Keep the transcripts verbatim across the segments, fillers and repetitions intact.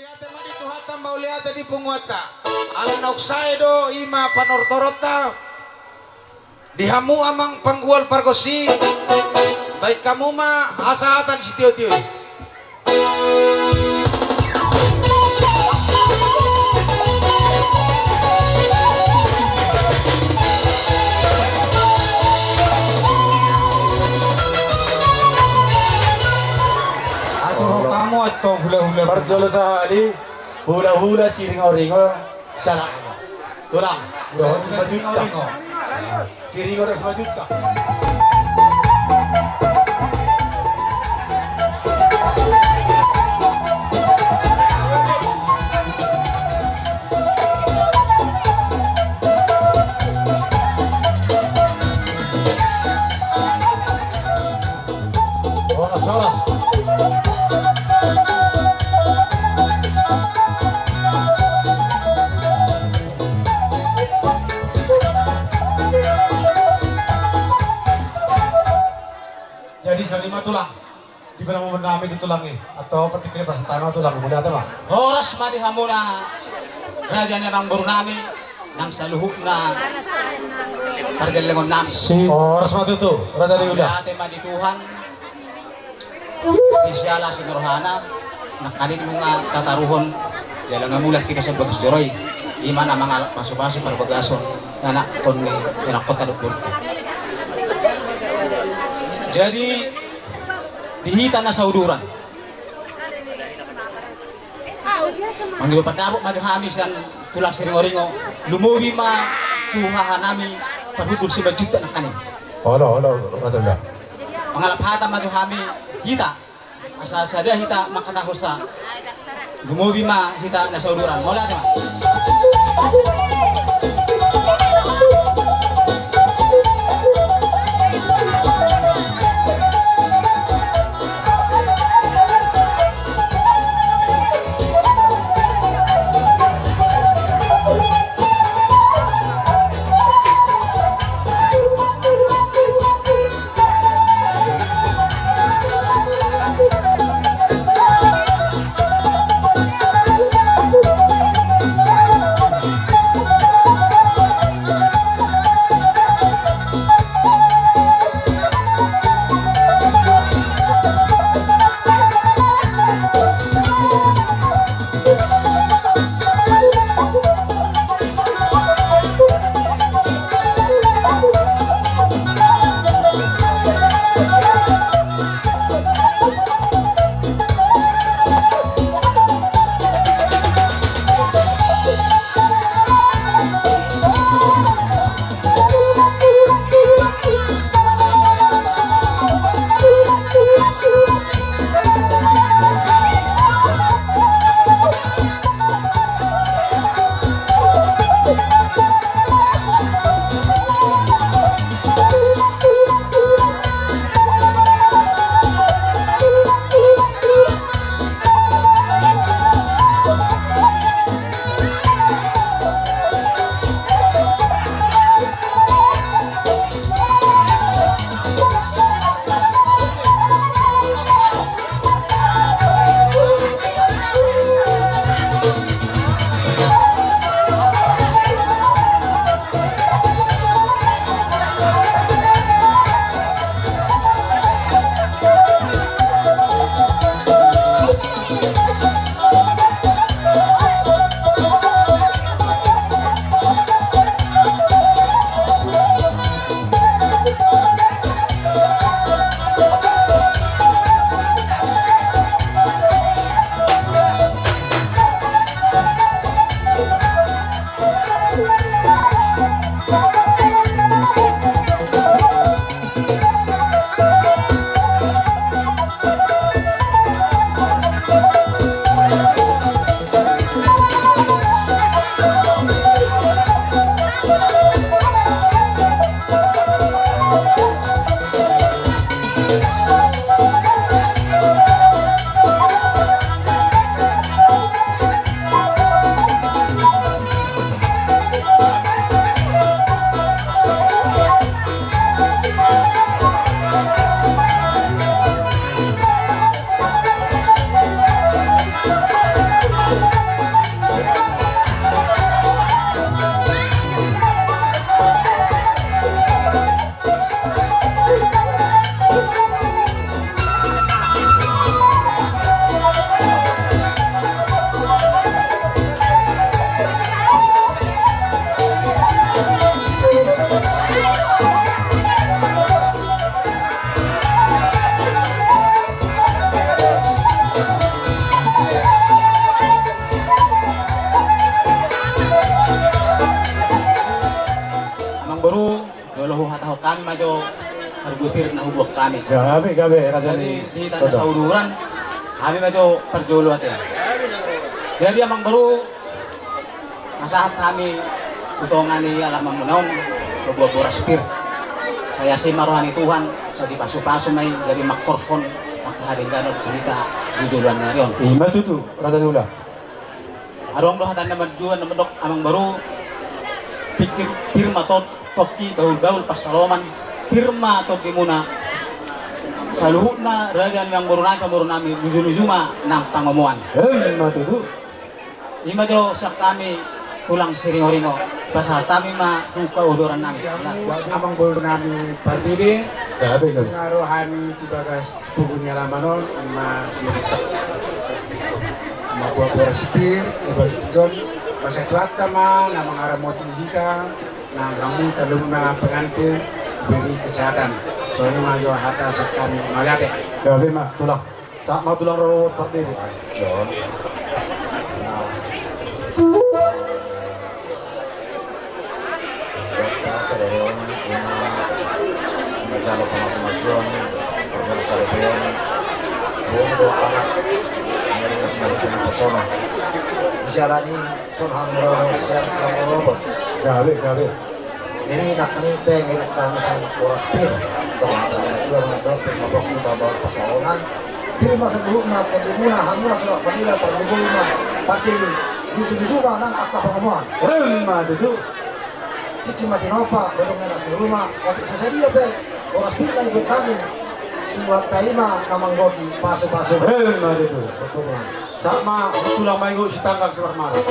Mauliate ma di Tuhanta, mauliate di punguanta. Ala naung sae do i ma panortoronta. Di hamu amang panggual pargonsi, baen hamu ma hasahatan sitiotio i. Atur hamu antong hulahula. Parjolo sahali hulahula Siringoringo. Salah. Tulang. Hulahula Siringoringo. Siringoringo. Horas, horas. Jadi songon i ma tulang. Di panamu nami tu tulang i. Atau petik kiri pas tama tulang. Mauliate ma. Horas ma di hamuna. Raja ni amangboru nami. Nang saluhutna pargellengon nami. Horas ma tutu, Raja ni Huda. Mauliate ma di Tuhan. Di siala sian rohana nangkaning nunga tataruhon jala nunga mulak hita sian bagas joro i. I ma na mangalap pasupasu parbagason ni anakkon ni anakkonta dohot boruta. Jadi di hita na sauduran. Mangido pandapot ma jo hami sian tulang Siringoringo, lumobi ma tu haha nami parhundul Simanjuntak nangkaning. Olo, olo, Raja Huda. Mangalap hata ma jo hami hita, asa sada hita mangkatahon sa. Lumobi ma hita na sauduran. Mauliate ma. Hami ma jo pargupir na hubuat hami. Gabe, gabe, raja ni. Jadi di tanda sauduran hami ma jo parjolo ate. Jadi amang boru, na sahat hami tu tonga ni alaman muna on, hubuat boras pir. Sai asi ma roha ni Tuhan, sai dipasupasu ma i gabe mangkorhon angka hadengganon tu hita di joloan ni ari on. Ima tutu, raja ni ula. Adong do hata na mandua na mandok amang boru, pingkir pir ma tongki bahulbahul pansalongan, pir ma tongkimuna saluhutna raja ni amang boru nami, pamoruon nami, luju-luju ma nang pangomoan. Ima tutu. Ima jo sian hami tulang Siringoringo, pasahat hami ma tu haudoran nami. Amang boru nami Pardede. Gabe, gabe. Nga ro hami tu bagas pogu ni alaman on, ima sian hita. Ima hubuat boras pir, ima sian tingki on. Mansai Tuhanta ma na mangaramoti hita, nang hamu talu na pengantin, beri kesehatan. Songon i ma jo hata sian hami, mauliate. Gabe ma tulang. Sahat ma tulang ro Pardede. Yo. Dokta sadari on ima, ima jalo pamasumasuon, organ sadari on, boru dohot anak, mari mas mari kena pesona. Disiala ni son hami ro sian Rongorobot. Gabe, gabe. Jadi nangkin pe ngeduk hami songon boras pir, songon hata ni natua mandok pe mabok ni babaor pasalongan. Pir ma saluhutna tondimuna, hamuna so manila, tarlumobi ma Pardede, luju-luju ma nang angka pangomoan. Ima tutu. Cicing ma tinompa, godang na las ni ruma, otik so sadia pe boras pir na dibuat nami. Tuhanta i ma na manggohi pasupasu. Ima tutu. Betul, Bang. Sahat ma tulang Maigo Sitanggang Simarmata.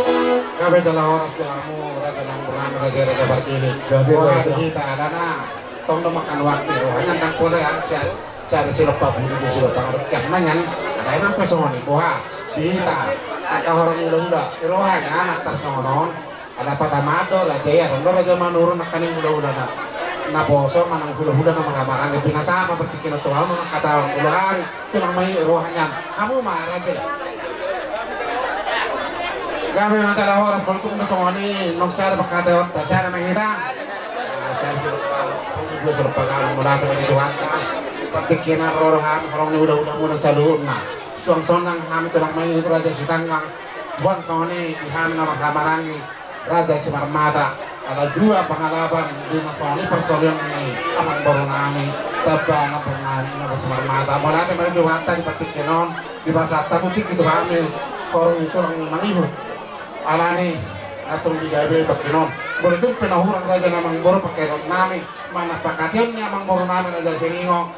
Gabe jala horas di hamu raja nang boru nami, raja, raja Pardede. Gabe, gabe. Wah, di hita alana tong do mangkanuak i rohana, ndang pola an sian, sian silop pabuni tu silop pangarukian mangan. Alai nang pe songon i boha di hita angka horong ula-ula i rohana anak tarsongon on. Ala patama do raja i, adong do raja Manurung nangkaning hula-hula na, naposo manang hula-hula na marhaha-maranggi, pinasahat ma partingkian on tu hamu nang hata ulaon, tulang Maigo roha nian, hamu ma raja i. Gabe ma jala horas, molo tung do songon i, nunga sada pangkataion ta, sada ma hita. Sada silop pabuni, dua silop pangarukian, mauliate ma di Tuhanta. Partingkian on ro hami horong ni hula-hula muna saluhutna. Suang sonang hami tulang Maigo, raja Sitanggang. Suang songon i di hami na marhaha-maranggi. Raja Simarmata, ala dua pangalapan, dua na songon i parsorion ni amangboru nami, tamba na pernah ni amangboru Simarmata. Mauliate ma di Tuhanta di partingkian on, dipasahat hamu tingki tu hami, horong ni tulang mangihut. Alani, antong di gabe tongkin on. Molo tung pe na hurang raja ni amangboru pangkataion nami, manang pangkataion ni amangboru nami raja Siringo.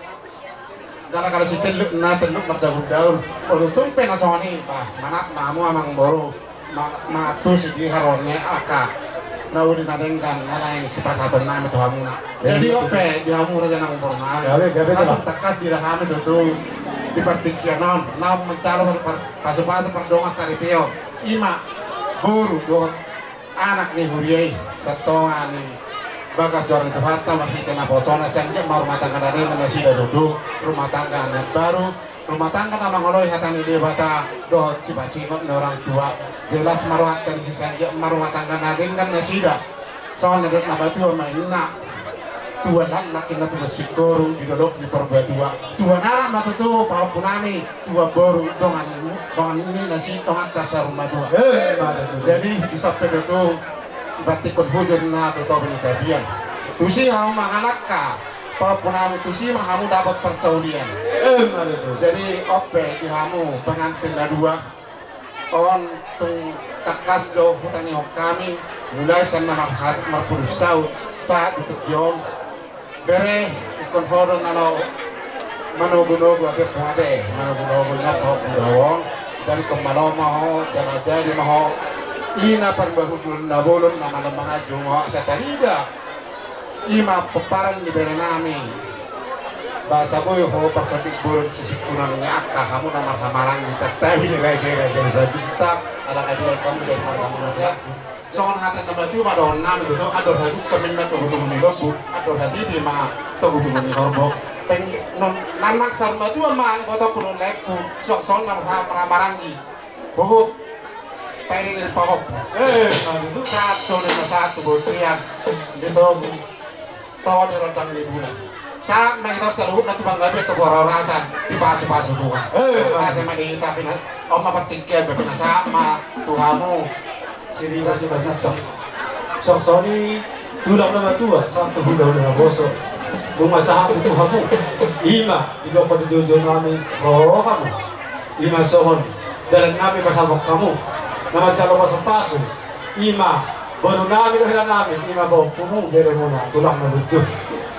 Jala kalau sitelluk na telluk mardaun-daun. Molo tung pe na songon i, bah, manat ma hamu amangboru. Ma, ma tusi di harone angka na uli na denggan na naeng sipasahaton nami tu hamuna. Jadi on pe di hamu raja nang amangboru nami. Gabe, gabe, antong tangkas diida hami tutu di partingkian on, na manjalo par, par, pasu-pasu pardongan saripeon. Ima boru dohot anak ni huria i, sian tonga ni bagas joro ni Tuhanta marhite naposona, sai anggiat ma rumah tangga na denggan nasida tutu, rumah tangga na baru, rumah tangga na mangoloi hata ni Debata dohot sipasingot ni orang tua. Jelas ma rohanta disi, sai anggiat ma rumah tangga na denggan nasida. Songon na nidok na matua ma inna, tua laklak inna tubu singkoru di dolok ni Purbatua. Tua anak ma tutu pahompu nami, tua boru dongan, dongan ni nasida donganta saur matua. Ima tutu. Jadi dison pe tutu, ipantikkon hujur na tu topi ni tapian. Tusi hamu mangalangka, pahompu nami, tusi ma hamu dapot parsaulian. Ima tutu. Jadi on pe di hamu pengantin na dua. On tung tangkas do hutangihon hami, mulai sian na marha-, marpudun saut sahat di tingki on. Bere, ingkon ho do na laho manogu-nogu ate, pung ate, manogu-nogu na pahompu do on. Jadi ingkon malo ma ho, jala jadi ma ho ina parbahulbahul na bolon na malo manganju ho asa tarida. Ima pomparan ni bere nami. Bahasa boi ho parsonduk bolon sisungkunan ni angka hamu na marhamaranggi, santabi ni raja, raja, raja, raja, ala ngadi hamu jadi marhamaranggi. Songon hata na matua ma dohonon nami tutu, andor hadungka ma inna togu-togu ni lombu, andor hatiti ma togu-togu ni horbo. Teng non nang saur matua ma iboto pudun laengku, songon na marhamaranggi. Huhut tairing-iring pahompu. Eh, sahat songon na sahat tu bontean di togu. Toho di rondang ni bulan. Sahat ma hita saluhutna tu panggabean tu parhorasan, dipasupasu Tuhan. Eh. Ate ma di hita pina, on ma partingkian, pina sahat ma tu hamu. Siriba si Batista. Songon i tulang na matua, sahat tu hulahula na poso. Nunga sahat tu hamu. I ma, di gopo di jojo nami, ro hamu. I ma songon dalan nami pasahathon hamu. Na manjalo pasupasu. I ma boru nami dohot hela nami, i ma pahompu mu, bere muna, tulang na burju.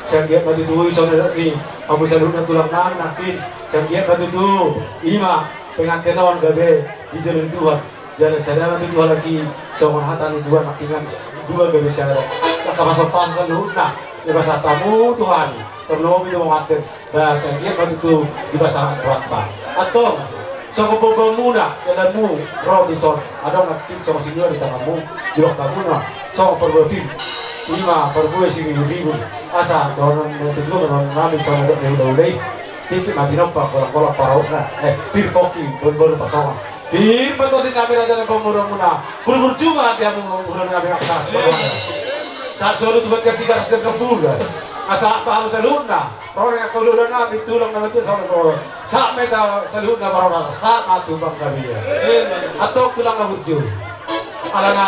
Sai anggiat ma tutu i songon ni hamu saluhutna tulang nami nangkin. Sai anggiat ma tutu i ma penganten on gabe dijalo ni Tuhan. Jala sada ma tutu halak i songon hata ni Tuhan nangkiningan dua gabe sada. Angka pasupasu saluhutna dipasahat hamu Tuhan. Tarlumobi tu penganten. Ba sai anggiat ma tutu dipasahat Tuhanta. Antong songon pambahenmuna, dalanmu ro tu son, adong nangkin songon sinua di tanganmu, di bangkamuna songon parbue pir. I ma parbue siriburribur. Asa dohonon ni tutu, dohonon nami songon na didok ni hulahula i. Tingki ma tinompa, golanggolang parahutna. Eh, pir pongki, boruboru pasonga. Pir ma tondi nami raja ni pamoruonmuna. Burburju ma di hamu hulahula nami, angka sahat solu tu bontean Tigaras, di Angka Bulan. Asa sahat ma hamu saluhutna. Ro nang angka hulahula nami, tulang nami tu saluhutna. Sahat ma hita saluhutna parhorasan, sahat ma tu panggabean. Antong tulang na burju. Alana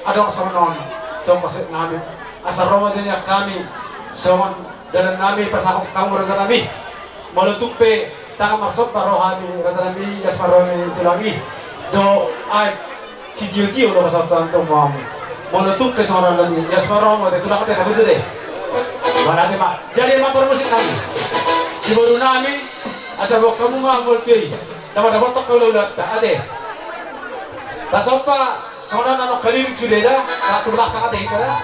adong songon on, songon pasahat nami. Asa ro ma di hami songon dalan nami pasahathon hamu raja nami. Molo tung pe tangan marsomba roha ni raja nami, ias ma roha ni tulang i. Dohot sitiotio do pasahathon hamu. Molo tung pe songon raja nami, ias ma roha ni tulang, ate, na burju ate. Mauliate ma. Jadi ma parmusik nami. Di boru nami, asa boan hamu ma molo tung i. Nama dapothon hamu hulahulanta, ate. Tasomba. Songon na nangkin sude da, na tu belakang ate hita da.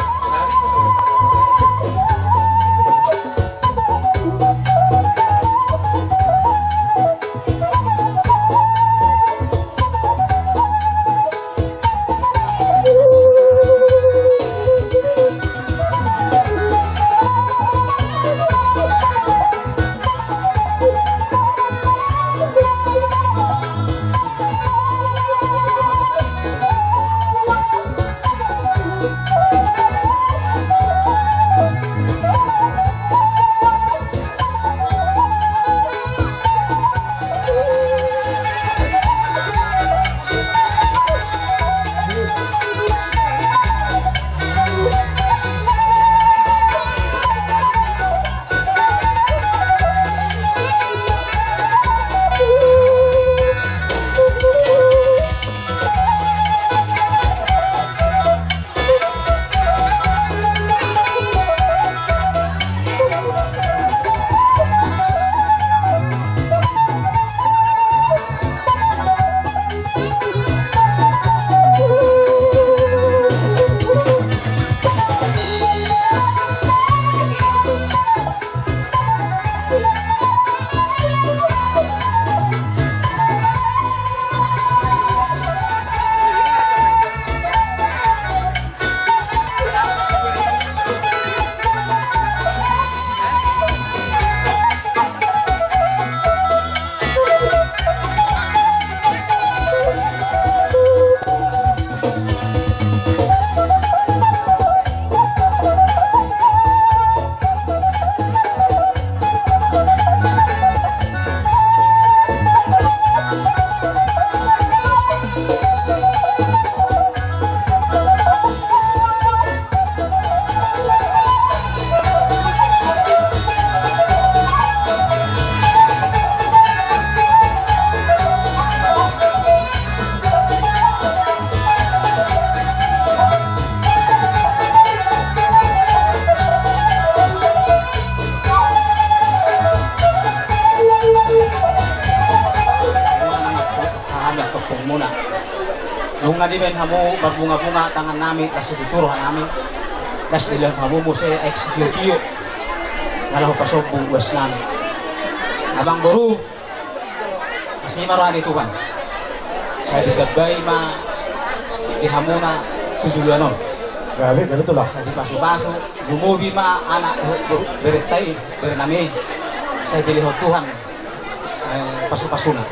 Hami angka ompungmuna. Nunga dibaen hamu marbungabunga tangan nami, las situtu roha nami. Las dilehon hamu muse aek sitiotio na laho pasombu uas nami. Amang boru, asi ma roha ni Tuhan. Sai ditambai ma di hamuna tu joloan on. Gabe, gabe tulang. Sai dipasupasu, lumobi ma anak, boru, berenta i, bere nami. Sai dilehon Tuhan, eh, pasupasuna.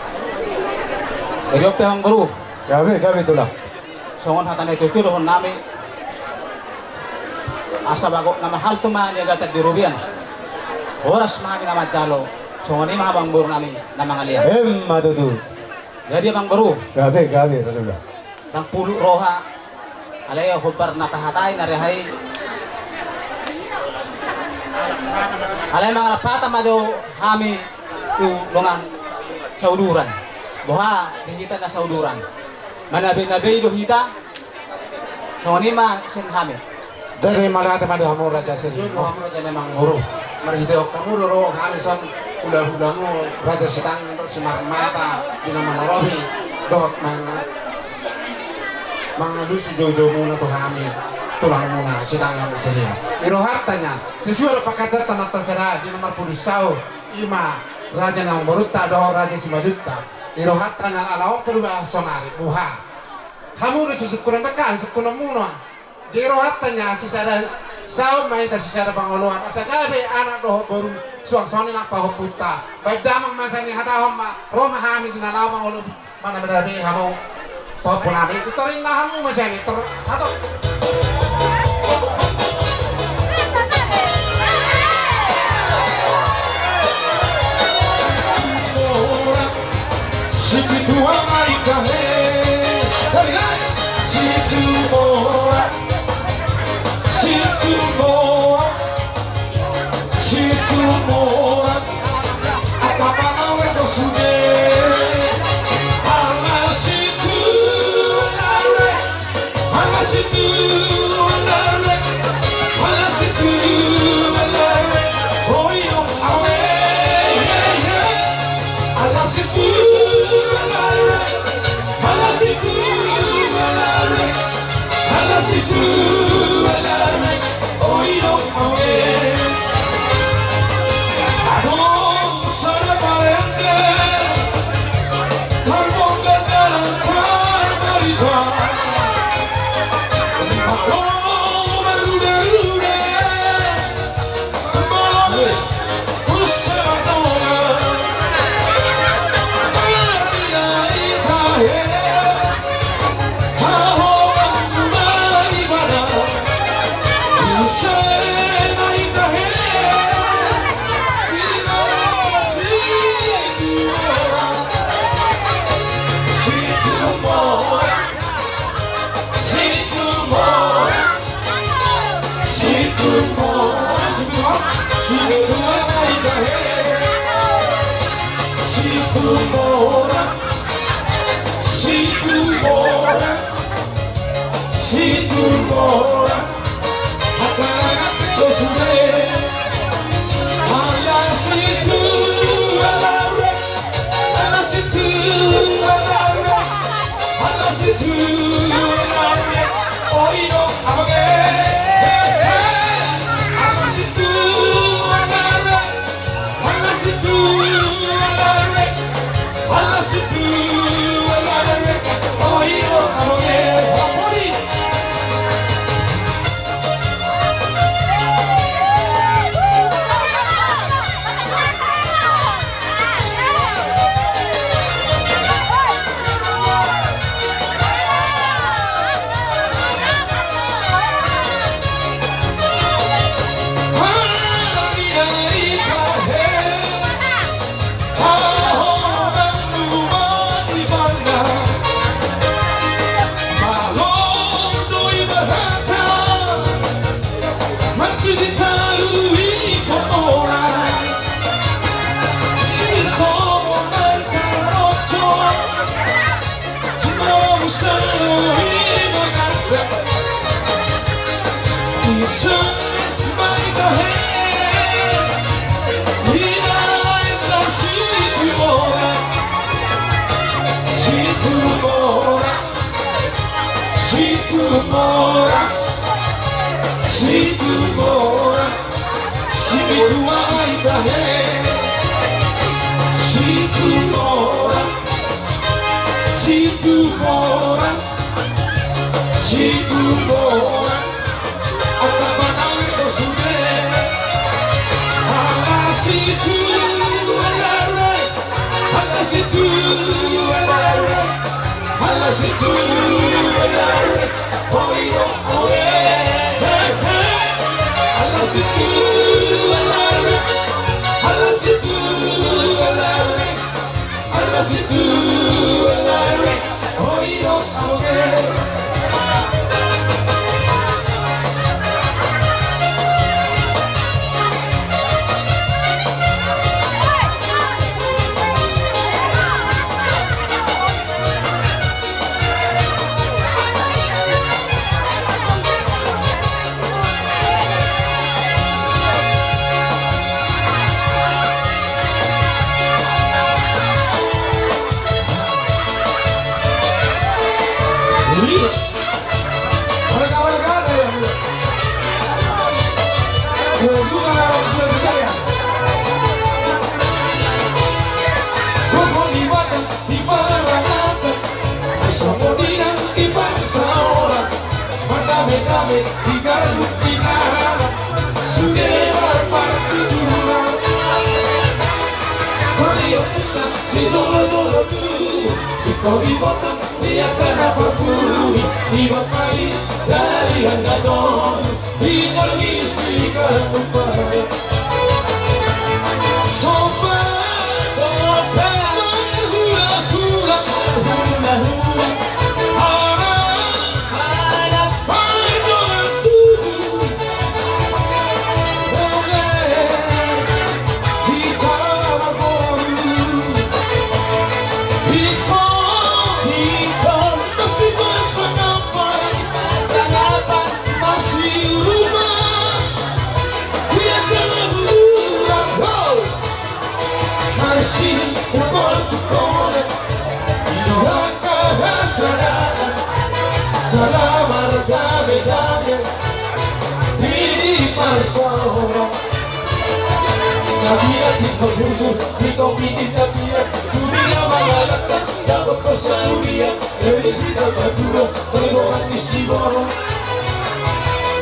Jadi on pe amang boru. Gabe, gabe tulang. Songon hata na tutu dohonon nami. Asa bagot na marhalto ma niagatan di robean. Horas ma hami na manjalo. Songon i ma amangboru nami na mangalean. Emma tutu. Jadi amangboru. Gabe, gabe, Rasulullah. Ndang pulut roha. Alai hombar na tahatai na rehai. Alai mangalap hata ma jo hami tu dongan sauduran. Boha di hita na sauduran. Manabe-nabei do hita. Songon i ma sian hami. Jadi mauliate ma di hamu Raja Sirimo. Hamu Raja ni amangboru. Marhitehon hamu do ro hami son hula-hulamu Raja Sitanggang dohot Simarmata di na manoropi dohot mang-, mangalusi jou-joumuna tu hami tulangmuna Sitanggang dohot Sirimo. Di rohanta nian sesuai do pangkataion ta na tarsada di na marpudun saur i ma Raja ni amangborunta dohot Raja Simanjuntak. Di rohanta nian ala on pe do bahas sonari boha. Hamu do sisungkunan dengkan sungkunanmuna. Di rohanta nian sisada saur ma hita sisada pangoloan asa gabe anak dohot boru suang songon i nang pahompunta. Baen damang ma sian i hatahon ma ro ma hami di na laho mangolo manabe-nabe hamu. Pahompu nami tu torinna hamu ma sian i tor hatop. Situmorang, Situmorang, Situmorang, Situmorang, angka pangawet do sude. Ala Situmorang, ala Situmorang, ala Situmorang, oi do awe. Ala Situmorang, ala Situmorang, ala Situmorang, oi do awe. Adong sada parende, tarbonggal dalan tarbarita. Adong marrude-rude. Situmorang, Situmorang, Situmorang, Situmorang, Situmorang, Situmorang, Situmorang, Situmorang, Situmorang, Situmorang, Situmorang, Situmorang, Situmorang, Situmorang, Situmorang, Situmorang. Ala Situmorang, ala Situmorang, ala Situmorang. Oi, oi, oi. Di parangatan, songon i nang di bangsa orang, mardame-dame di ganup inganan, sude marpartuturan. Mauliate ma sijolo-jolo tubu, ingkon diboto di angka na parpudi, diboto ma i dalihan na tolu. Marsihuhol tu kole, di angka hasadaon, jala mardame-dame di parsaoran. Tapian di parhurbu, di topi di tapian, tu dia mangalangka, dapot parsaulian. Jadi sita patura, pergolan di siborong.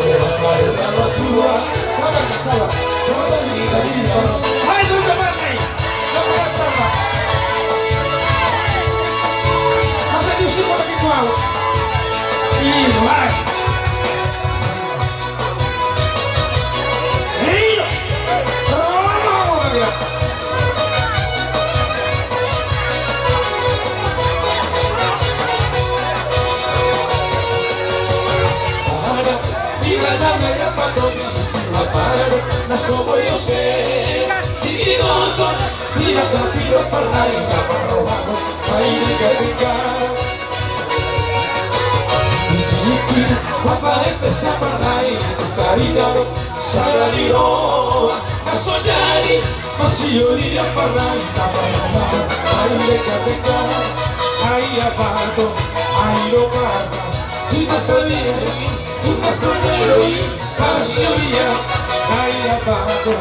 Orang baru nama tua. Sabar, sabar. Coba lagi tadi, Bang. Hai, sudah mati. Coba datang, Bang. Masa justru pada gitu, Bang? Ih, Bang. Pesta parnai tu Karinggaro, sada ni roha na so jadi, marsiolian parnai na parnai. Ai leka-leka, ai abato, ai lopata, si na so jadi, si na so jadi, marsiolian, ai abato,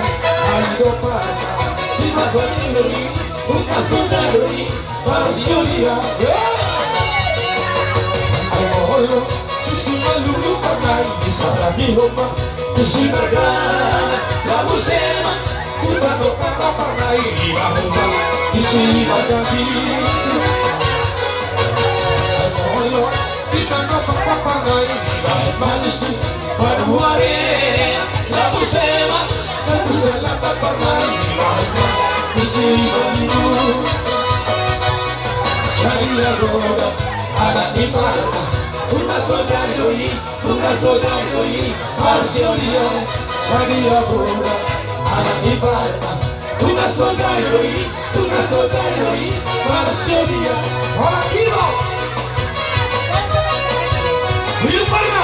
ai lopata, si na so jadi, si na so jadi. Marsiolian, eh. Ai molo tusi malungun parnai, di sada ni homa tusi margana, na muse ma tu tano tano parnai, di homa tusi margana. Ai molo di tano tano parnai, di bahen manisi, paduare, na muse ma tu selatan parnai, di bahen manisi, paduare. Sadia roda anak ni parna, tu na so jadi do i, tu na so jadi do i, marsiolian. Sadia roda anak ni parna, tu na so jadi do i, tu na so jadi do i, marsiolian. Hola kilo. Hidup parna.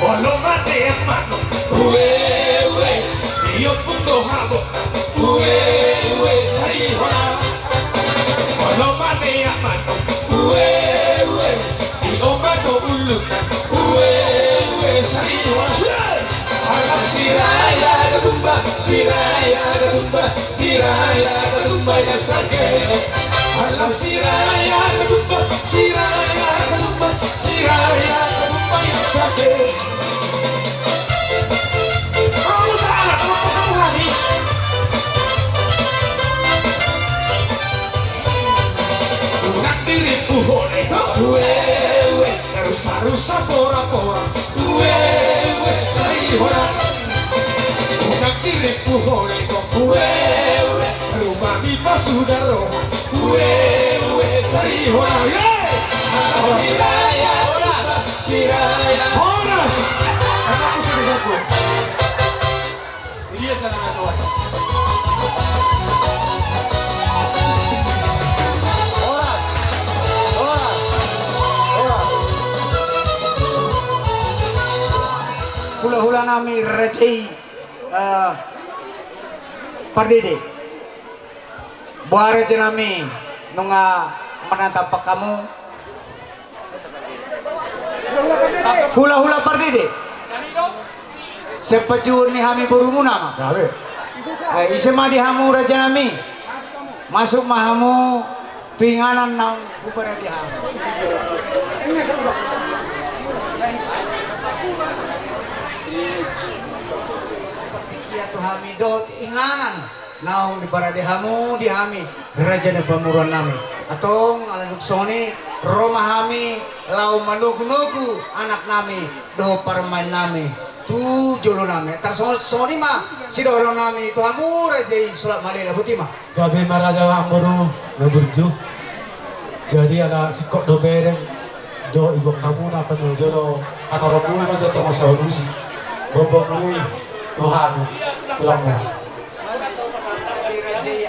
Olo mate amano, ue, ue, io punto habo, ue, ue, sari hona. Olo mate amano, ue, ue, io mano uluna, ue, ue, sari hona. Ala Siraya Ketumbar, Siraya Ketumbar, Siraya Ketumbar yang sakit. Ala Siraya Ketumbar, Siraya Ketumbar, Siraya Ketumbar yang sakit. Kamu salah, kamu, kamu hari. Unang dirimu hole, ue, ue. Rusa-rusa pora-pora, ue, ue, sari hona. Unang dirimu hole, ue, ue. Rumahmi pasuda roha, ue, ue, sari hona. Ye! Siraya, Siraya. Horas. Asa aku sini satu. Dia sana na tuan. Horas. Horas. Horas. Hulahula nami raja i, eh, Pardede. Boha raja nami nunga manatapak hamu. Hulahula Pardede. Sian panjouon ni hami borumuna ma. Eh, ise ma di hamu raja nami. Masuk ma hamu tu inganan naung huparade hamu. Partingkian tu hami dohot inganan naung diparade hamu di hami, raja ni pamoruon nami. Antong ala dung songon i, ro ma hami laho manogunogu anak nami dohot parumaen nami tu jolo nami. Tar songon, songon i ma sidohonon nami tu hamu raja i, sulap ma leleng, boti ma. Gabe ma raja amangboru na burju. Jadi ala singkop dope bereng do iboan hamuna, panjolo hata roham ma jo tong saolusi. Bombong ni Tuhan, tulang ma.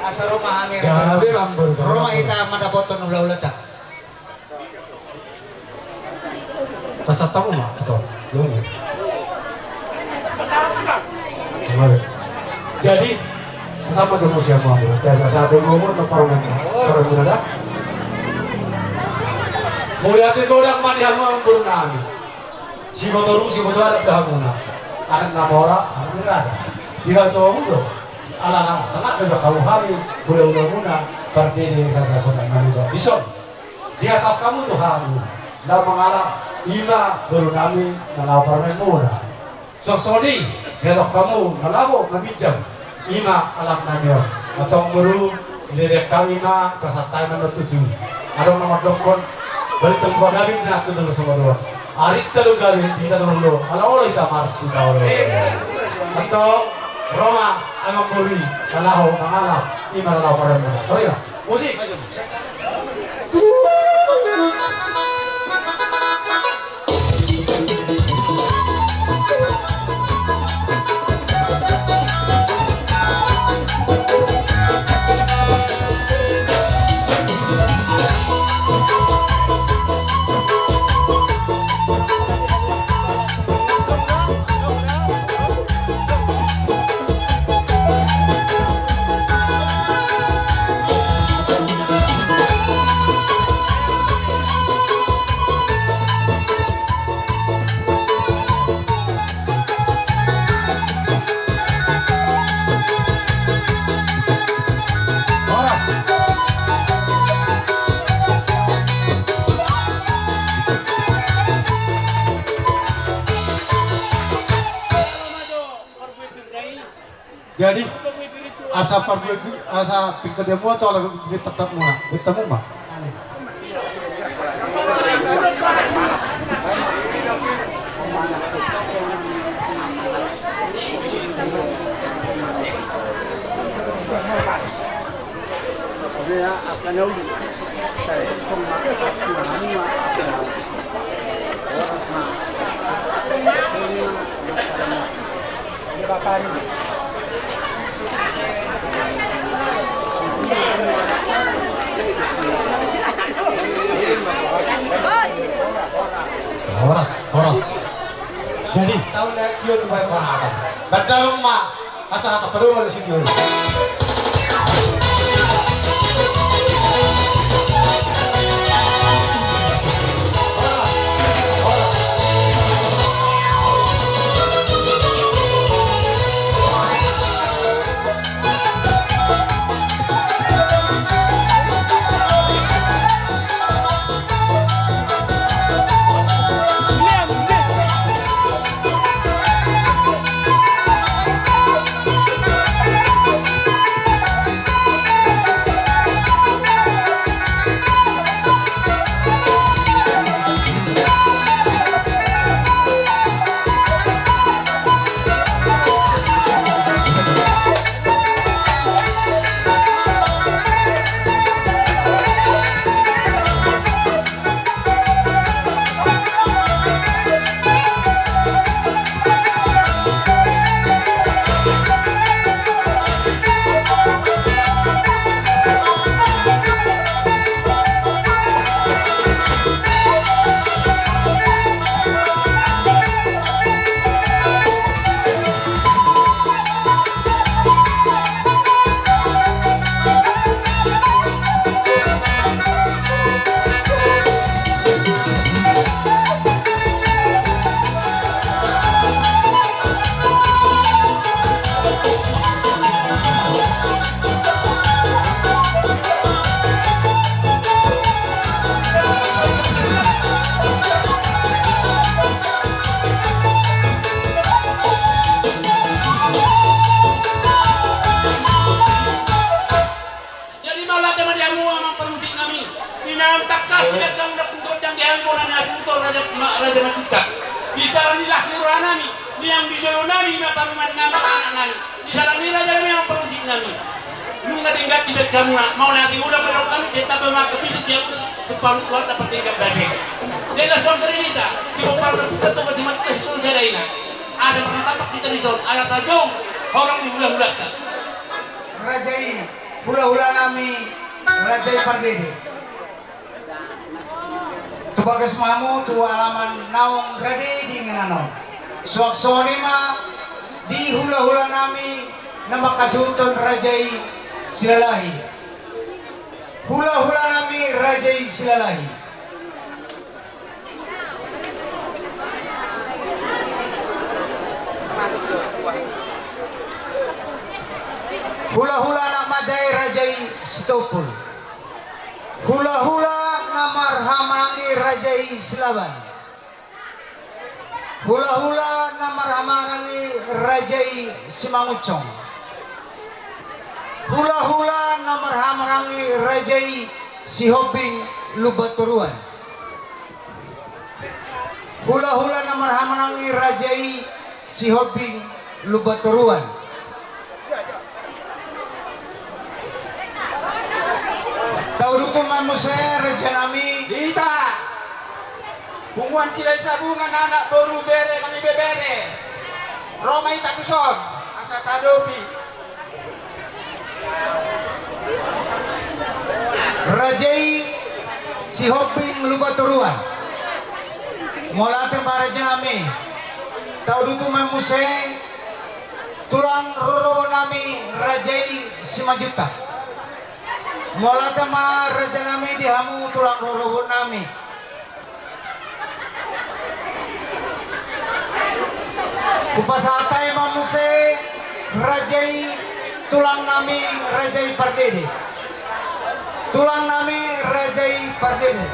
Asa ro ma hami raja. Gabe ma amangboru. Ro ma hita mandapothon hulahulanta. Pasahat hamu ma, so. Jadi sama jo siapa mau. Jadi asa ada ngomong na parumaen. Parumaen da. Mauliate godang ma di hamu amangboru nami. Siboto ruas, siboto adat do hamuna. Anak na mora, anak ni raja. Di hatuaon do. Alana sangat do hamu hami, hulahula muna, Pardede raja sonang manusa. Dison. Dihatahon hamu tu hami, laho mangalap, ima boru nami na laho parumaen muna. Songon i, dihatahon hamu na laho maminjam, ima anak nami on. Antong boru, dilehon hami ma, pasahat hami ma tusi. Adong na mandokkon, balik tong pagabe na tu dalam semua dua. Arinta do gabe di hita do, ala olo hita marsitaon. Antong ro ma amangboru i, na laho mangalap, ima na laho parumaen muna. Songon i ma. Musik. Asa parbue, asa pingkadian mua tu ala di tatap muna. Bertemu ma. Horas, horas. Jadi, taon na tio tu bae parhata. Badal ma, asa hata padongan di sini. Jadi mauliate ma di hamu amang parmusik nami. Di naung tangkas di denggan na gondang di hamu na hasuhuton raja, ma-, raja Macinta. Di sala ni las ni roha nami, di naung di jolo nami ma parumaen nami, anak nami. Di sala ni raja nami amang parmusik nami. Nunga denggan di denggan muna, mauliate ma di hamu, sai tamba ma angka bisik di hamu, tu parumaen Tuhanta pardenggan basa i. Jelas suang karinita, di pomparan na putsa tu kasi mati kasi tolu sada ina. Asa marnatampak hita di son, ala tajou, holong di hulahulanta. Raja i, hulahula nami, raja i pardede. Tu bagas ma hamu tu alaman naung rade di inganan on. Suang songon i ma di hulahula nami na manghasuhuthon raja i Silalahi. Hulahula nami raja i Silalahi. Hulahula na manjae raja i Sitompul. Hulahula na marhahamaranggi raja i Silaban. Hulahula na marhahamaranggi raja i Simangunsong. Hulahula na marhahamaranggi raja i Sihombing Lumbantoruan. Hulahula na marhahamaranggi raja i Sihombing Lumbantoruan. Tauduti ma muse raja nami. Hita. Punguan Silahisabungan, anak, boru, bere nang ibebere. Ro ma hita tuson asa taadopi. Raja i Sihombing Lumbantoruan. Mauliate ma raja nami. Tauduti ma muse tulang rorobot nami raja i Simanjuntak. Mauliate ma raja nami di hamu tulang rorobot nami. Hupasahat hami ma muse raja i tulang nami raja i pardede. Tulang nami raja i pardede.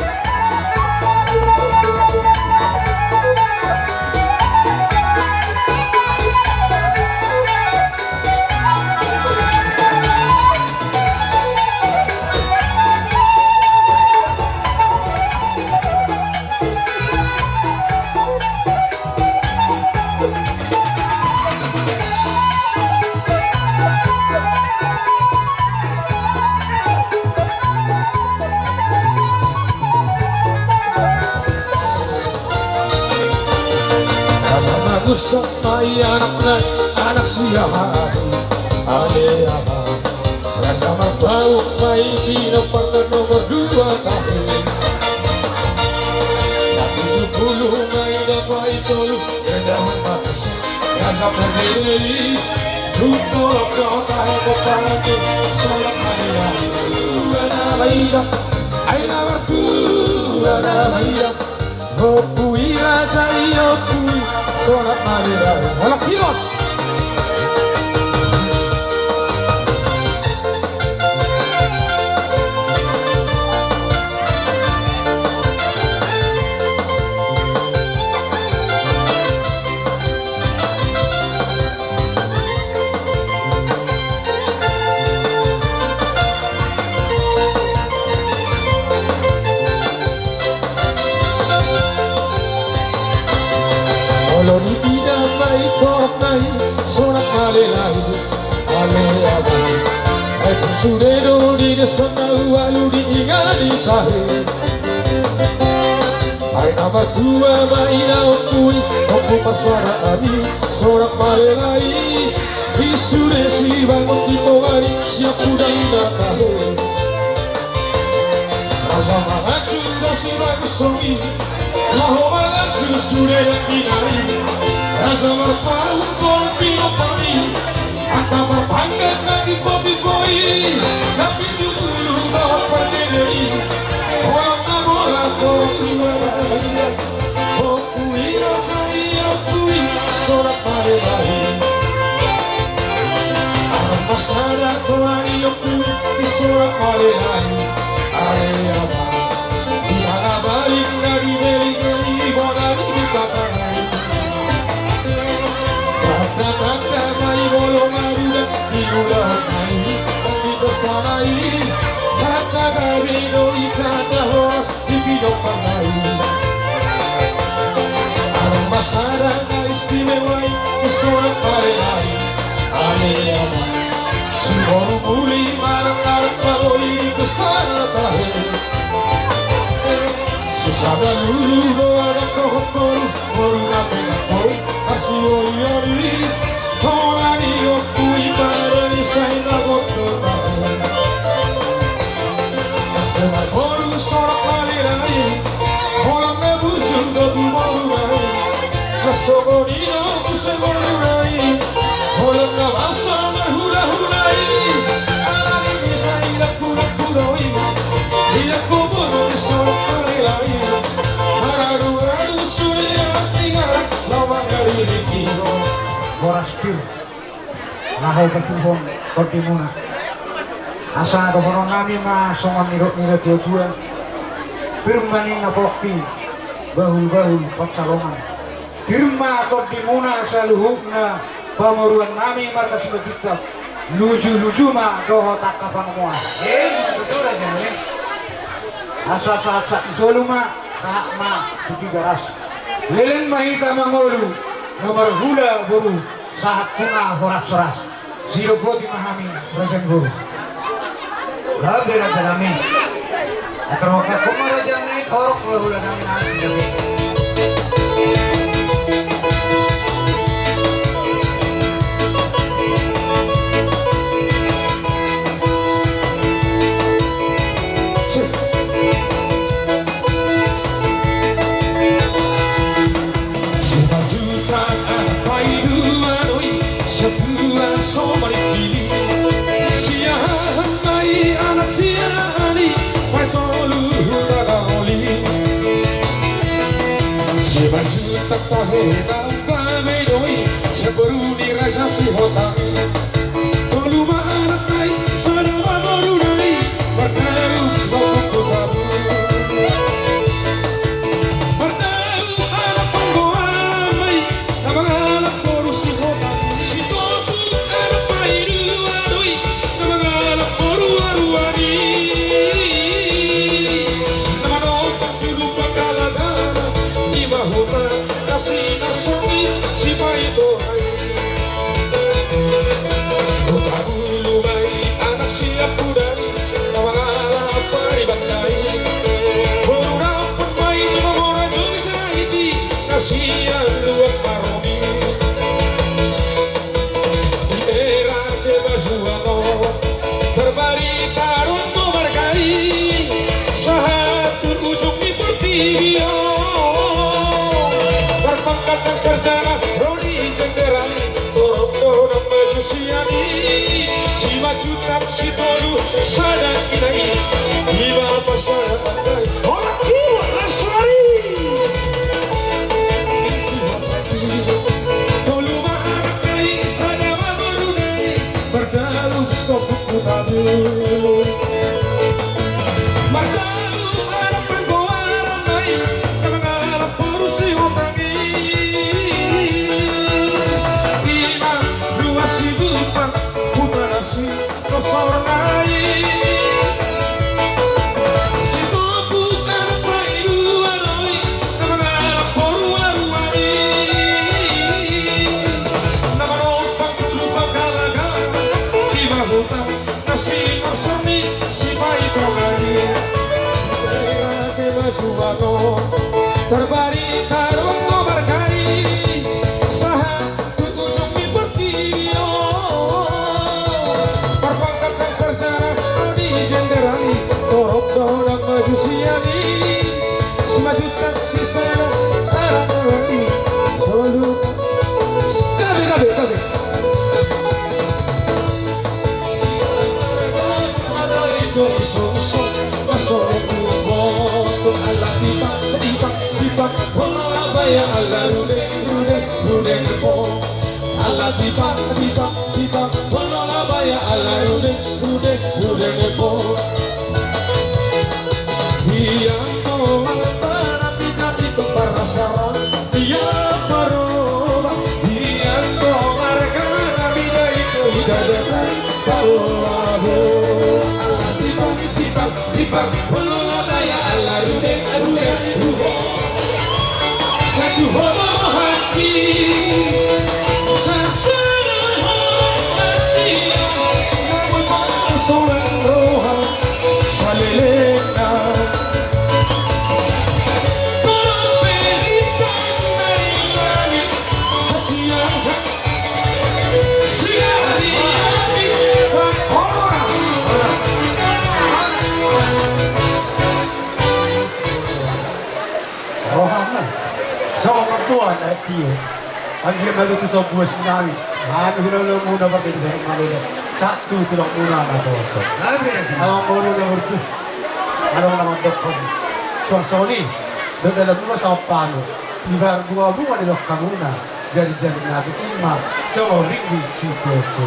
Songon i anakna, anak siahaan. Ale ama. Raja Marpaung ma i, pinompar na nomor dua tahe. Na pitu pulu ma i, na paitolu Raja Marpaung. Raja Pardede i. Dung tolap do tahe pomparanna. Songon i anakna, aina martua nama i. Ompu i raja i, ompu i, songon i ma lelai. Holan kibot. Olo ni tina ma i, torop na i, songon i ma lelai. Ale ama. Ai sude do di desa na ualu di ingan i tahe. Aina martua ma i, na ompu i, ompu parsaraan i, songon i ma lelai. Di sude Sibangun di Pogari, sian Pudaina tahe. Raja Manganjung do Sibangun songon i, laho manganjung sude nangkiningan i. Raja Marpaung do pinompar i, angka parpangkat na pitu-pitu i, na pitu pulu ma Pardede i. Holan na holan do i. Ompu i raja i, ompu i, songon i ma lelai. Arma sada do ari, ompu i, songon i ma lelai. Ale ama. Di halabaling na di beling na di bona ni katanai. Tanda-tanda ma i molo marula di ulaon na i, di pesta na i. Tanda gabe do i, tanda horas di pinompar na i. Arma sada na istimewa i, songon i ma lelai. Ale ama. Siboru muli manang anak pangoli di pesta na tahe. Sisada lulu do anak dohot boru, boru na penat boru, asi oli-oli. Holan i ompu i, pala ni sai na goto tahe. Angka boru songon i ma lelai. Holan na bujur do tu boru na i. Na songon i do muse boru na i. Holan na basa na hulahula i. Alani i sai na pura-pura i. Ia ko boru songon i ma lelai. Maradu-adu sude anak ni anak, laho mangaririk i. Horas pir. Laho patuduhon tondimuna. Asa dohonon nami ma songon nidok ni natua-tua. Pir ma ninna pongki, bahul-bahul pansalongan. Pir ma tondimuna saluhutna pamoruon nami marga Simanjuntak. Luju-luju ma dohot angka pangomoan. Emma tutu raja i. Asa sahat-sahat ni solu ma, sahat ma di Tigaras. Leleng ma hita mangolu, na marhula boru. Sahat tu na horas-horas. Sidok boti ma hami raja ni boru. Gabe raja nami. Atur horas ma raja nami, torop ma hula nami nasi. Simanjuntak anak paidua do i, sian tuan so maripili. Siahaan ma i, anak siahaan i, paitolu huta Daholi. Simanjuntak tahe na umpama do i, sian boru ni Raja Sihotang. Tolu ma anakna i, sada ma boruna i, mardaun Sibangkuk tu Tabu. Mardaun anak panggoan ma i, na mangalap boru Sihotang. Sitopu anak paidua do i, na mangalap boru Aruani. Na manompang tu dumpa Kalagana, i ma huta na sinarso. Sarjana ro di jenderal i, torop do na maju sian i. Simanjuntak, Sitolu, sada inang i, ima pasahatanna i. Holan, holan, las roha i. Tolu ma anakna i, sada ma boruna i, mardalan so Mardalan anak pargoaranna i, na mangalap boru si Hotang i. Ima ruas si Bupan, huta na si Tosorna i. Si Topuk anak Paidua do i, na mangalap boru Aruan i. Na manompang tu Lumbang Galagal, ima huta na si Torsor ni si Paitongan i. Terbarita ro marga i, sahat tu ujung ni portibi on. Parpangkatan sarjana ro di jenderal i, torop do na maju sian i. Simanjuntak, Sisada, sada inang i. Tolu. Gabe, gabe, gabe. Rohana. Songon martua na tio. Anggiat ma tutu so buas nami. Anu hinaula muna parkede songon malole. Satu tulang muna na poso. Amin. Songon muna na merdu. Adong na mandok. Suang soni. Dok dalam muna saopan. Ibar bunga-bunga di lokka muna. Jari-jari na tu ima. Songon ringgit si poso.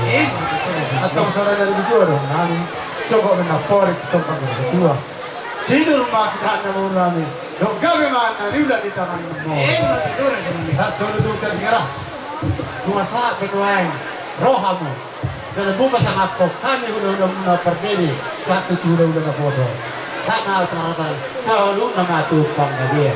Atau sore dari bitua dong nami. Songon mena porik. Songon mena tua. Sinur ma pinahan na murami. Dok gabe ma na riula di tangan mo. Emma tutu. Sasolu tu tadi ngeras. Kuasa penuain. Rohamu. Dan buka sama kok. Kami hula-hula muna pardede. Satu tu hula-hula na poso. Sama pengaratan. Selalu nama tu panggabean.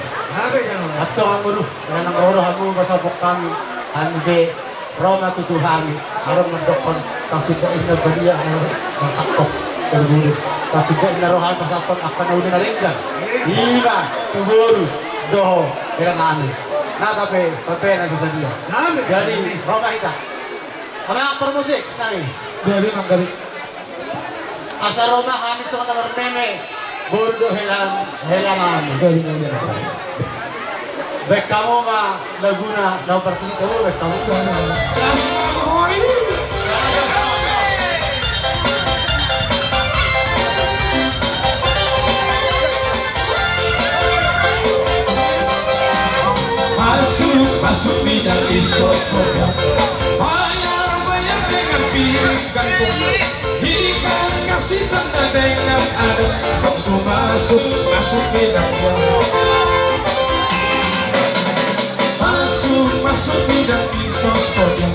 Atau kamu dulu. Karena rohamu pasapok kami. Kami be. Ro ma tu Tuhan i, adong mandokkon, parsida inna badia, marsangkot, terbunuh. Parsida inna roha, parsangkot, angka na uda na denggan. Ima, tu boru, dohot, hela nami. Na tape, tape na sasadia. Jadi, ro ma hita. Ama, permusik, nami. Jadi, manggari. Asa ro ma hami songon na marmeme, boru dohot hela, hela nami. Baen hamu ma laguna, na parpusuk hamu, baen hamu. Masuk, masuk bidang Isos kota. Bayar, bayar dengan piring gantung. Ikan kasih tanda dengan ada. Masuk, masuk, masuk bidang gua. Masuk, masuk bidang Isos kota.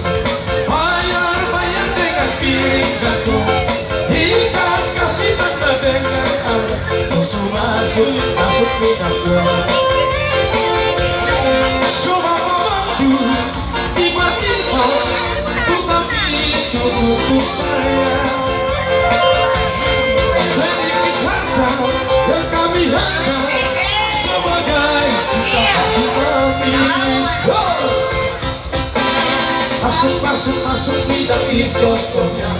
Bayar, bayar dengan piring gantung. Ikan kasih tanda dengan ada. Masuk, masuk, masuk bidang gua. Coba membantu. Tiba-tiba ku tak itu untuk saya. Sedikit harta yang kami harta sebagai kita kami. Masuk, masuk, masuk bidang Isos kota.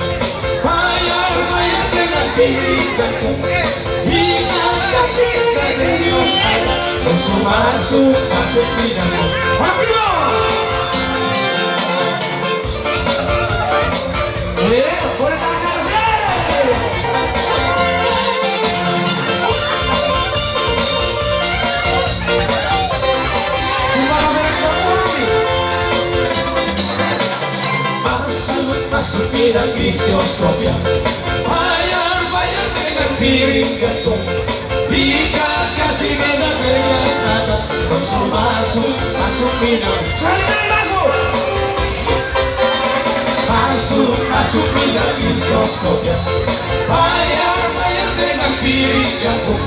Bayar, bayar dengan piring gantung. Ikan kasih tanda dengan ada. Masuk, masuk, masuk bidang. Happy Sioskop ya. Bayar, bayar dengan piring gantung. Ikan kasih dengan, dengan adat. Masuk, masuk, masuk minum. Sekali lagi masuk. Masuk, masuk minum di sioskop ya. Bayar, bayar dengan piring gantung.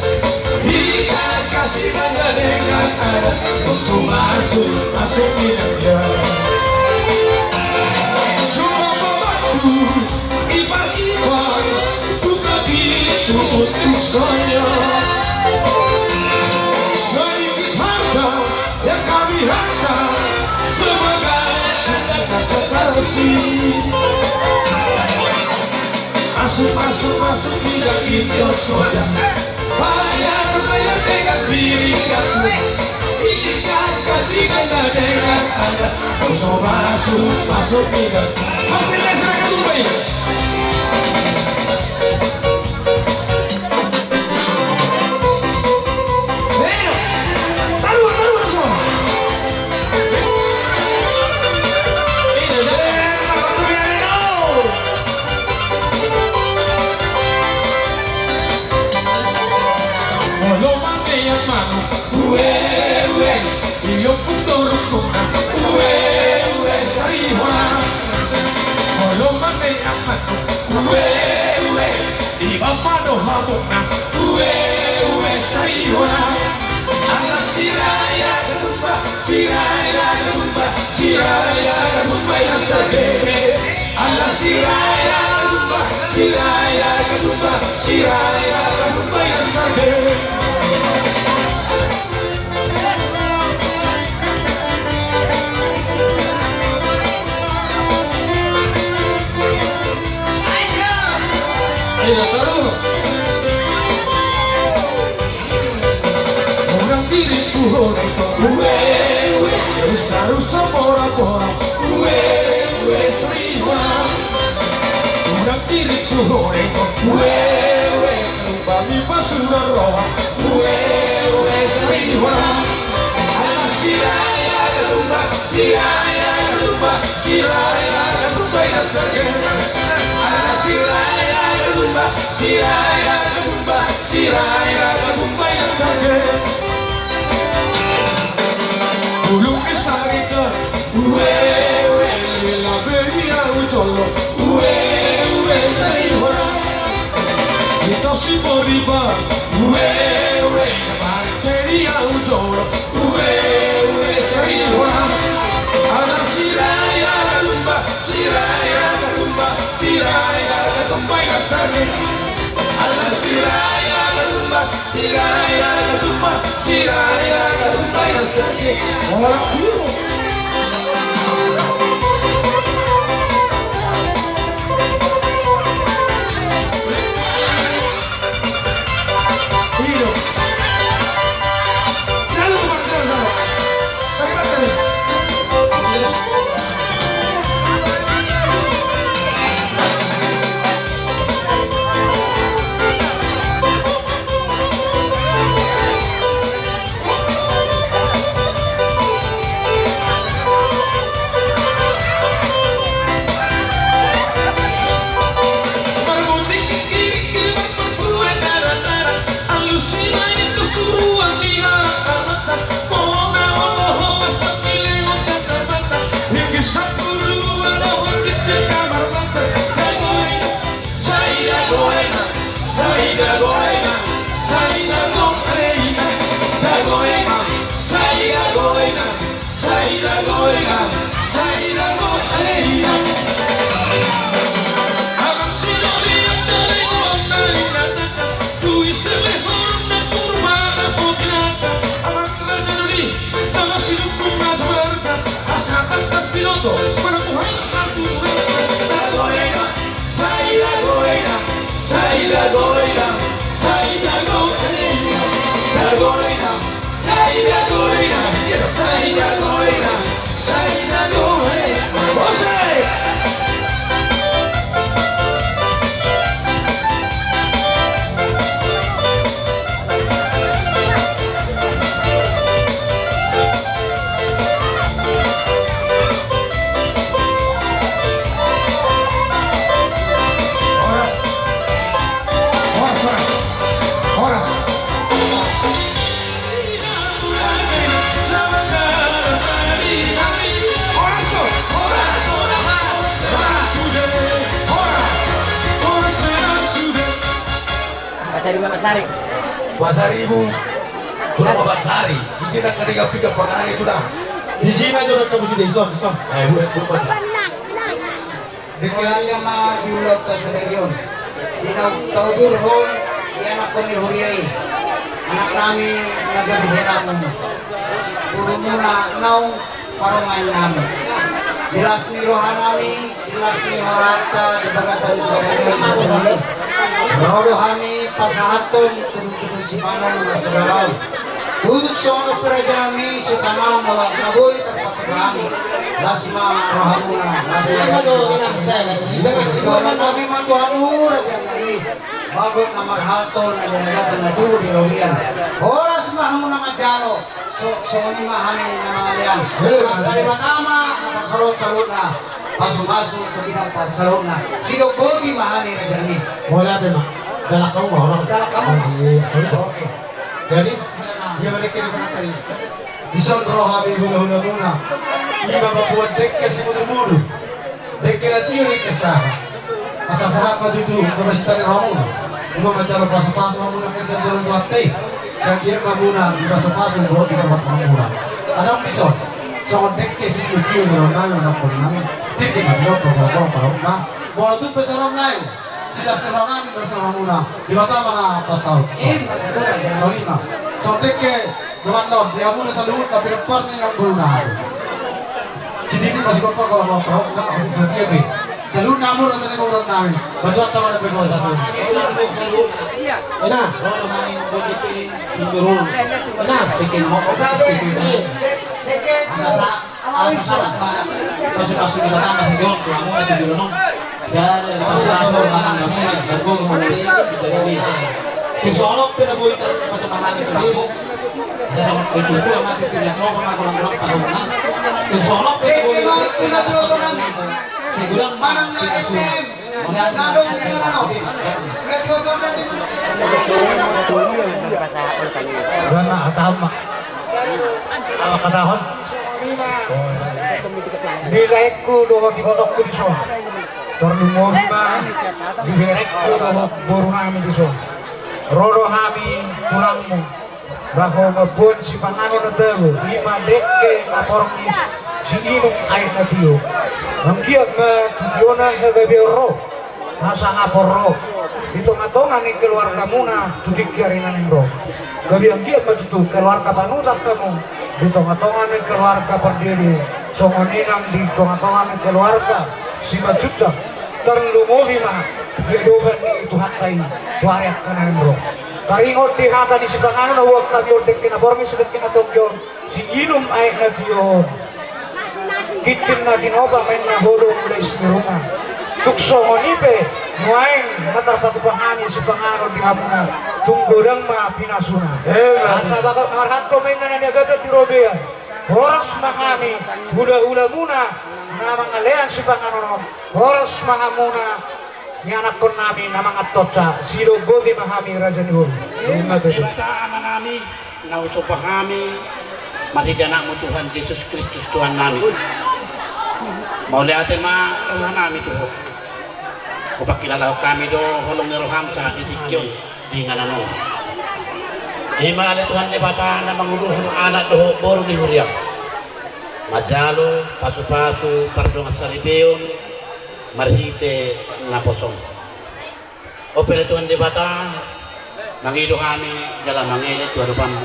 Ikan kasih dengan, dengan adat. Masuk, masuk, masuk minum ya. Semua pembantu. Ibar-ibar buka pintu untuk saya. Sedikit harta yang kami hantar sebagai tanda kasih. Masuk, masuk, masuk, tidak di sioskop ya. Bayar, bayar dengan piring gantung. Ikan kasih dengan, dengan adat. Masuk, masuk, masuk minum. Masih ada, silakan tumpah. Ayo, taruh, taruh, taruh. Ini, ini, ini. Molo mamean manuk, ue, ue, di ompung torukna, ue, ue, sari hona. Molo mamean manuk, ue, ue, di bapa dohot amangna, ue, ue, sari hona. Ala Siraja Gadumba, Siraja Gadumba, Siraja Gadumba i na sage. Ala Siraja Gadumba, Siraja Gadumba, Siraja Gadumba i na sage. Ayo, taruh. Murang diri tu hori ko. Ue, ue. Rusa, rusa, bora, bora. Ue, ue, sari hona. Murang diri tu hori ko. Ue, ue. Bami pasuda roha. Ue, ue, sari hona. Ala Siraja Gadumba, Siraja Gadumba, Siraja Gadumba i na sage. Ala Siraja Gadumba, Siraja Gadumba, Siraja Gadumba i na sage. Bulung ni saritan, ue, ue, labe i au jolo, ue, ue, sari hona. Ito si boriba, ue, ue, marke i au jolo, ue, ue, sari hona. Ala Siraja Gadumba, Siraja Gadumba, Siraja Gadumba i na sage. Ala Siraja Gadumba, Siraja Gadumba, Siraja Gadumba i na sage. Ora piu. Pasaribu. Tulang Pasari. Ide na kadang piga panganan itu dah. Di sini aja mereka musuh desa, bisa. Eh, buat, buat. Dengke aja ma di ulat ta sadarion. Di nau tau durhon, di anak koni huriai. Anak nami na gabe helamu. Burumuna nau parumaen nami. Di las ni roha nami, di las ni horata, di bagasan sadarion. Ro do hami pasahathon tudutudu sipanganon na sadarion. Tutu songon on pe raja nami sipanganon na boi tarpatupa hami. Las ma rohamuna, las ma rohamuna. Dohonon nami ma tu hamu raja nami. Bagot na marhalto na diagatan na tubu di rohian. Horas ma hamuna manjalo. So, songon i ma hami na mangalean. Hei, Marga Debata ma na pasahat saluhutna. Pasupasu tu hita saluhutna. Sidok boti ma hami raja nami. Mauliate ma. Jalak hamu ma orang. Jalak hamu ma. Iya. Oke. Jadi, ia ma dengke ni pangantar i. Dison ro hami hulahulamuna. Ima mambuat dengke simudumudu. Dengke na tio, dengke sahat. Asa sahat ma tutu, mamasumasu ni rohamuna. Ima manjalo pasupasu hamuna kesan jolo buat tei. Jadi ma hamuna dipasupasu, buat di tempat hamuna. Adong dison. Songon dengke sitio-tio ni roha nami, na pernah. Titi ma dison, tongtong, tongtong, tongtong. Molo tu pesaron nai. Silas ni roha nami, pesaron hamuna. Debata ma na pasahat. Songon i ma. Songon dengke. Dongan on, di hamuna saluhut na pinompar ni amang boru nami. Sididi masih kompak kalau mau tahu, enggak, aku bisa dia be. Saluhut na amang boru nami, bantuan taman dan bego satu. Ena. Ena. Pasupasu Debata ma hujol tu hamuna tu jolo nong. Jala pasupasu ma tanggamuna, margogo hamuna. Tung songon on pe na boi tarpatupa hami tu hamu. Sasama pe tu hamu, tu na tro ma golang-golang pahomna. Tung songon on pe na boi tarpatupa hami. Sigurang manang na S T M. Manang na S T M. Gana atama. Awa katahon. Di laengku dohot ibotongku dison. Tarlumobi ma di berengku dohot boru nami dison. Ro do hami tulangmu. Laho mamboan sipanganon na tabo, ima dengke na porngis, siinum aek na tio. Anggiat ma tu tiona na gabe on ro. Asa nga porro di tonga-tonga ni keluargamuna tu tingki ari na naeng ro. Gabe anggiat ma tutu keluarga panutan hamu di tonga-tonga ni keluarga pardede, songon i nang di tonga-tonga ni keluarga Simanjuntak. Tarlumobi ma di adopan ni Tuhanta i tu ari angka na naeng ro. Taringot di hata ni sipanganon na huboan hami on, dengke na porngis, dengke na tonggi on, siinum aek na tio on. Ginting na tinopa, maen na hodong, lais ni ruma. Tung songon i pe nuaeng na tarpatupa hami sipanganon di hamuna, tung godang ma pinasuna. Asa bagot na marhalto ma inna na niagatan di robean. Horas ma hami hulahulamuna na mangalean sipanganon on. Horas ma hamuna ianakkon nami na mangantonsa. Sidok boti ma hami raja ni boru. Ima tutu. Debata Ama nami, na husomba hami marhite Anakmu Tuhan Jesus Kristus Tuhan nami. Mauliate ma roha nami tu Ho. Hupangkilalahon hami do holong ni roham sahat di tingki on, di inganan on. Ima ale Tuhan Debata na mangudurhon anak dohot boru ni huriam manjalo pasupasu pardongansaripeon marhite naposam. On pe ale Tuhan Debata, mangido hami jala mangele tu adopanmu.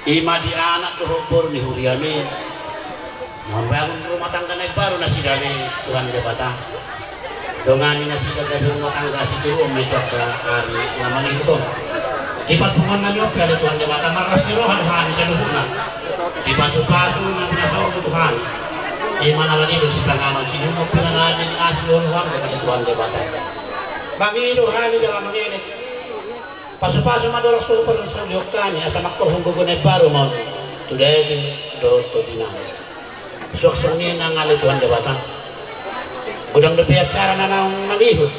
Ima di anak dohot boru ni huriam i na mambangun rumah tangga na imbaru nasida ale Tuhan Debata. Dongani nasida gabe rumah tangga sitiruon ma i tu angka ari na mangihut on. Di parpunguan nami on pe ale Tuhan Debata, marlas ni roha do hami saluhutna. Dipasupasu na pinasaormu tu hami. Ima na rade do sipanganon, siinumon pe na rade ni asi ni ngolu hami ale Tuhan Debata. Mangido hami jala mangele. Pasupasu ma dolok suhut parsaulihon hami, asa mangkorhon gogo na imbaru ma on tu daging dohot tondi nami. Suang songon i nang ale Tuhan Debata. Godang dope acara na naung mangihut.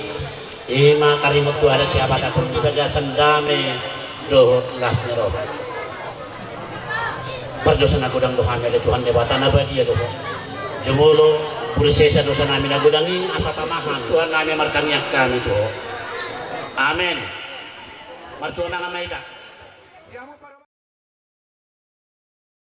Ima taringot tu adat sihabatahon di bagasan dame dohot las ni roha. Pardosa na godang do hami ale Tuhan Debata na badia do Ho. Jumolo, puri sesa dosa nami na godang i, asa tama hami. Tuhan nami, martangiang hami tu Ho. Amen. Martua ma hita.